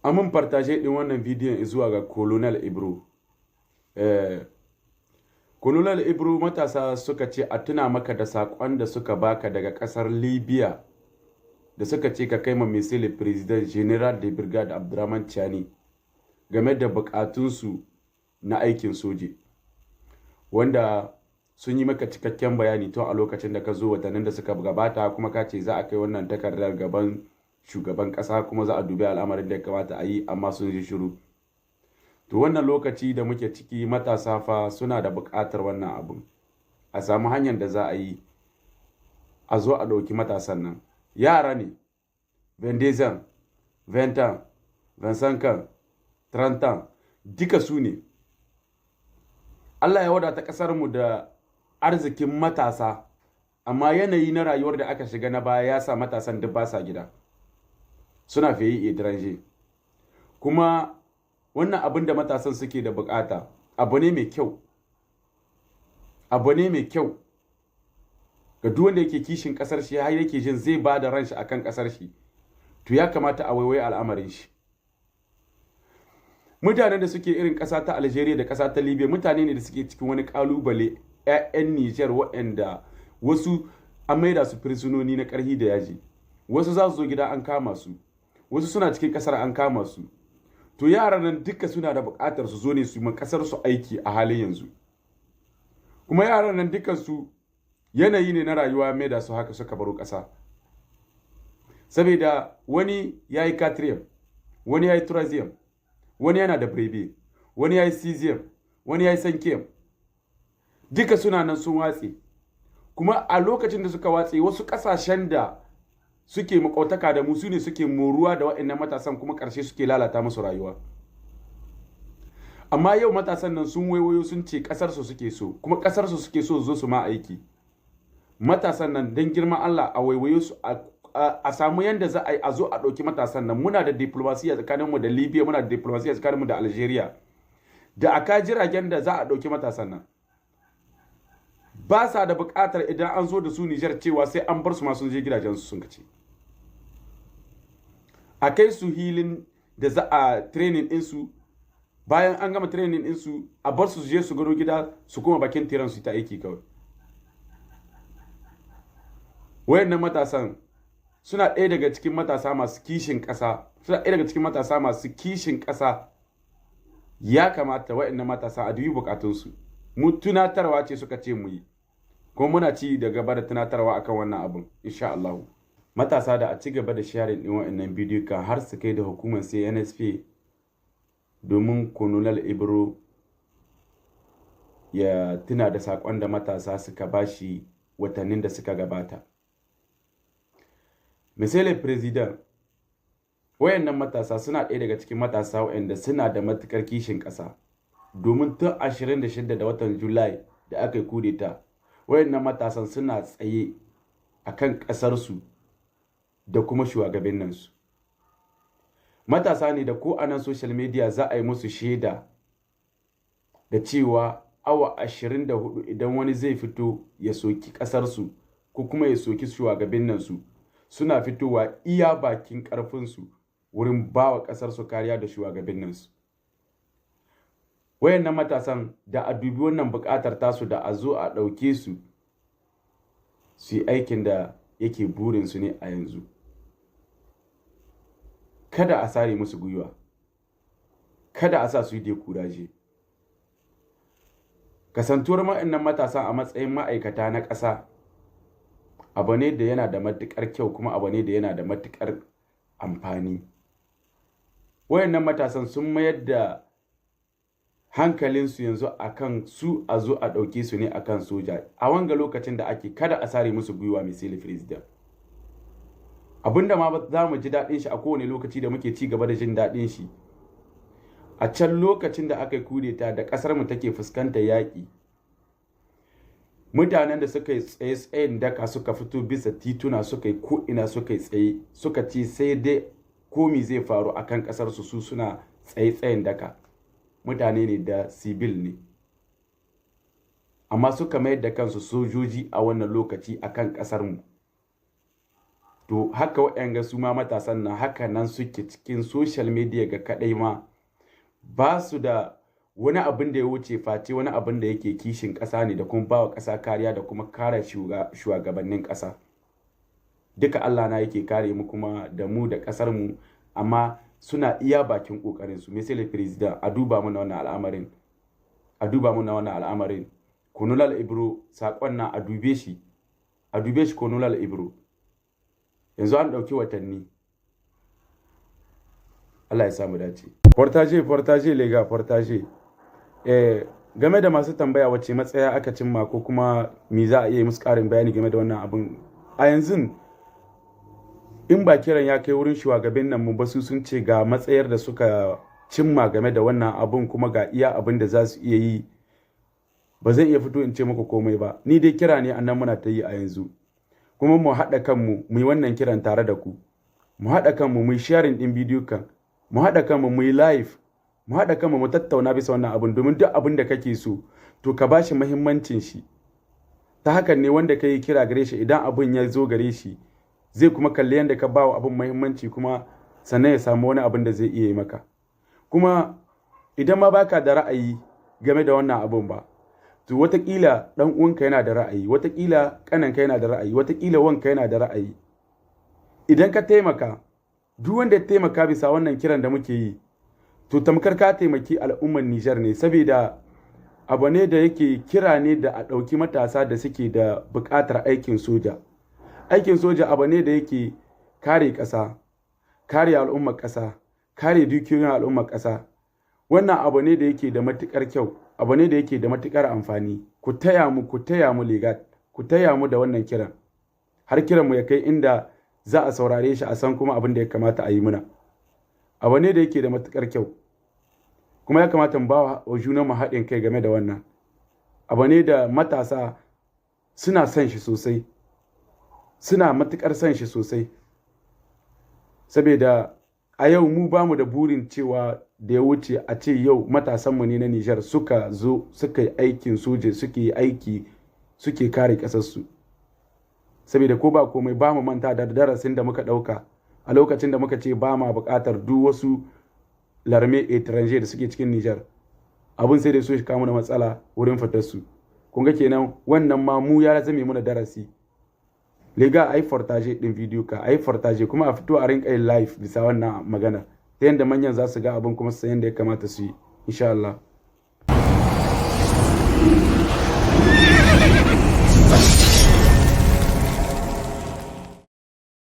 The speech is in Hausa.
Amin partage ɗin wannan bidiyon zuwa ga Colonel Ibro. Colonel Ibro, matasa suka ce a tuna maka da saƙon da suka baka daga ƙasar Libya, da suka ce ka kai ma Monsieur le Président Général de Brigade Abdurrahman Chani game da bukatunsu na aikin soji, wanda sun yi maka cikakken bayani tun a lokacin da ka zo watannin da suka gabata, kuma ka ce za a kai wannan takardar gaban shugaban kasa, kuma za a dubi al'amarin da ya kamata a yi, amma sun ji shiru. To, wannan lokaci da muke ciki, matasa fa suna da buƙatar wannan abun, a samu hanyar da za a yi a zo a ɗauki matasan nan. Yara ne, 22 ans, 20 ans, 25 ans, 30 ans, duka su ne. Allah ya wadata ƙasarmu da arzikin matasa, amma yanayi na rayuwar da aka shiga na baya ya sa matasan duk ba sa gida, suna pays étranger. Kuma wannan abin da matasan suke da bukata abu ne mai kyau, abu ne mai kyau ga duk wanda yake kishin kasar shi, har yake jin zai ba da ranshi akan kasar shi. To, ya kamata a waiwayi al'amarin shi. Mutanen da suke irin ƙasa ta Algeria da ƙasa ta Libya, mutane ne da suke cikin wani ƙalubale. 'Ya'yan Niger waɗanda wasu an maida su fursunoni na ƙarhi da yaji, wasu za su zo gida an kama su, wasu suna cikin ƙasar an kama su. To, yaran nan duka suna da buƙatar su zo ne su yi ƙasar su aiki a halin yanzu. Kuma yaran nan dukan su yanayi ne na rayuwa mai da su haka suka baro ƙasa, saboda wani ya yi quatrième, wani ya yi troisième, wani yana da brevet, wani ya yi sixième, wani ya yi cinquième, duka suna nan sun watse. Kuma a lokacin da suka watse, wasu ƙasashen da suke makautaka da mu su ne suke moruwa da waɗannan matasan, kuma ƙarshe suke lalata musu rayuwa. Amma yau matasan nan sun waiwayo, sun ce ƙasarsu suke so, kuma ƙasarsu suke so zo su ma aiki. Matasan nan, don girman Allah a waiwayo su, a samu yanda za a yi a zo a ɗauki matasan nan. Muna da diplomasiya tsakaninmu da Libya, muna da diplomasiya tsakaninmu da Algeria, da aka jiragen da za a ɗauki matasan nan. Ba sa da buƙatar idan an zo da su Nijar cewa sai an bar su ma sun je gidajensu. Sun kace a kai su hilin da za a training ɗinsu, bayan an gama training ɗinsu a bar su je su gano gida, su koma bakin tiran su ta aiki kawai. Wayannan matasan suna ɗaya daga cikin matasa masu kishin ƙasa, suna ɗaya daga cikin matasa masu kishin ƙasa. Ya kamata wayannan matasa a dubi bukatunsu. Mu tunatarwa ce suka ce mu yi, kuma muna ci da gaba da tunatarwa akan wannan abun insha Allah. Matasa, da a ci gaba da sharing din wayannan bidiyo kan har su kai da hukumar CNSP, domin Colonel Ibro ya tuna da sakon da matasa suka bashi watannin da suka gabata. Monsieur le Président, wayannan matasa suna ɗaya daga cikin matasa wayanda suna da matukar kishin ƙasa, domin tun 26 da watan Julai da aka yi kudeta, wayannan matasan suna tsaye a kan ƙasarsu da kuma shugabanninsu. Matasa ne da ko a nan social media za a yi musu shaida da cewa awa 24 idan wani zai fito ya soki ƙasarsu ko kuma ya soki shugabanninsu, suna fitowa iya bakin ƙarfinsu wurin ba wa ƙasarsu kariya da shugabanninsu. Wayannan matasan, da a dubi wannan buƙatar tasu, da a zo a ɗauke su su yi aikin da yake burinsu ne a yanzu. Kada a sare musu gwiwa, kada a sa su yi découragé. Kasantuwar waɗannan matasa a matsayin ma'aikata na ƙasa abu ne da yana da matuƙar kyau, kuma abu ne da yana da matuƙar amfani. Wayannan matasan sun mayar da hankalinsu yanzu akan su a zo a ɗauke su ne akan soja a wanga lokacin da ake. Kada a sare musu gwiwa, Monsieur Président. Abinda ma za mu ji daɗin shi a kowane lokaci da muke ci gaba da jin daɗin shi, a can lokacin da aka yi kudeta da ƙasar mu take fuskantar yaƙi, mutanen da suka yi tsaye tsayin daka, suka fito bisa tituna, suka yi ko'ina, suka yi tsaye, suka ce sai dai komi zai faru akan ƙasar su, su suna tsaye tsayin daka. Mutane ne da civil ne, amma suka mayar da kansu sojoji a wannan lokaci akan ƙasar mu. To haka waɗanga su ma matasan nan haka nan suke cikin social media ga kaɗai ma ba su da wani abin da ya wuce face wani abin da yake kishin ƙasa ne da kuma ba wa ƙasa kariya da kuma kare shugabannin ƙasa. Duka Allah na yake kare mu kuma da mu da ƙasar mu, amma suna iya bakin ƙoƙarin su. Monsieur le Président, a duba mana wannan al'amarin, a duba mana wannan al'amarin. Colonel Ibro, saƙon nan a dube shi, a dube shi. Colonel Ibro, yanzu an ɗauki watanni. Allah ya samu dace. Partagez, partagez les gars, partagez. Game da masu tambaya wacce matsaya aka cimma ko kuma me za a iya musu ƙarin bayani game da wannan abin a yanzu, in ba kiran ya kai wurin shugaban nan mu ba, su sun ce ga matsayar da suka cimma game da wannan abun kuma ga iya abin da za su iya yi, ba zan iya fito in ce muku komai ba. Ni dai kira ne annan muna ta yi a yanzu, kuma mu haɗa kanmu mu yi wannan kiran tare da ku. Mu haɗa kanmu mu yi sharing ɗin bidiyo kan, mu haɗa kanmu mu yi live, mu haɗa kanmu mu tattauna bisa wannan abun, domin duk abin da kake so to ka bashi muhimmancin shi. Ta hakan ne wanda ka yi kira gare shi, idan abin ya zo gare shi, zai kuma kalli yadda ka ba wa abin muhimmanci, kuma sannan ya samu wani abin da zai iya yi maka. Kuma idan ma baka da ra'ayi game da wannan abin ba, to watakila dan uwanka yana da ra'ayi, watakila kananka yana da ra'ayi, watakila wanka yana da ra'ayi. Idan ka taimaka, duk wanda ya taimaka bisa wannan kiran da muke yi, to tamkar ka taimaki al'ummar Nijar ne, saboda abu ne da yake kira ne da a ɗauki matasa da suke da buƙatar aikin soja. Aikin soja abu ne da yake kare ƙasa, kare al'ummar ƙasa, kare dukiyoyin al'ummar ƙasa. Wannan abu ne da yake da matuƙar kyau, abu ne da yake da matuƙar amfani. Ku taya mu, ku taya mu les gars, ku taya mu da wannan kiran har kiran mu ya kai inda za a saurare shi, a san kuma abin da ya kamata a yi muna. Abu ne da yake da matuƙar kyau, kuma ya kamata mu ba wa junanmu haɗin kai game da wannan. Abu ne da matasa suna son shi sosai, suna matuƙar son shi sosai, saboda a yau mu ba mu da burin cewa da ya wuce a ce yau matasanmu ne na Nijar suka zo suka yi aikin soja, suke yi aiki, suke kare ƙasarsu. Saboda ko ba komai, ba mu manta da darasin da muka ɗauka a lokacin da muka ce ba ma buƙatar duk wasu l'armée étrangère da suke cikin Nijar. Abin sai da su shi kawo mana matsala wurin fitarsu. Kun ga kenan wannan ma mu ya zame mana darasi. Les gars, ai partage din bidiyo ka, ai partage, kuma a fito a rinka yin live bisa wannan magana ta yadda manyan za su ga abin kuma su san yadda ya kamata su yi, insha Allah.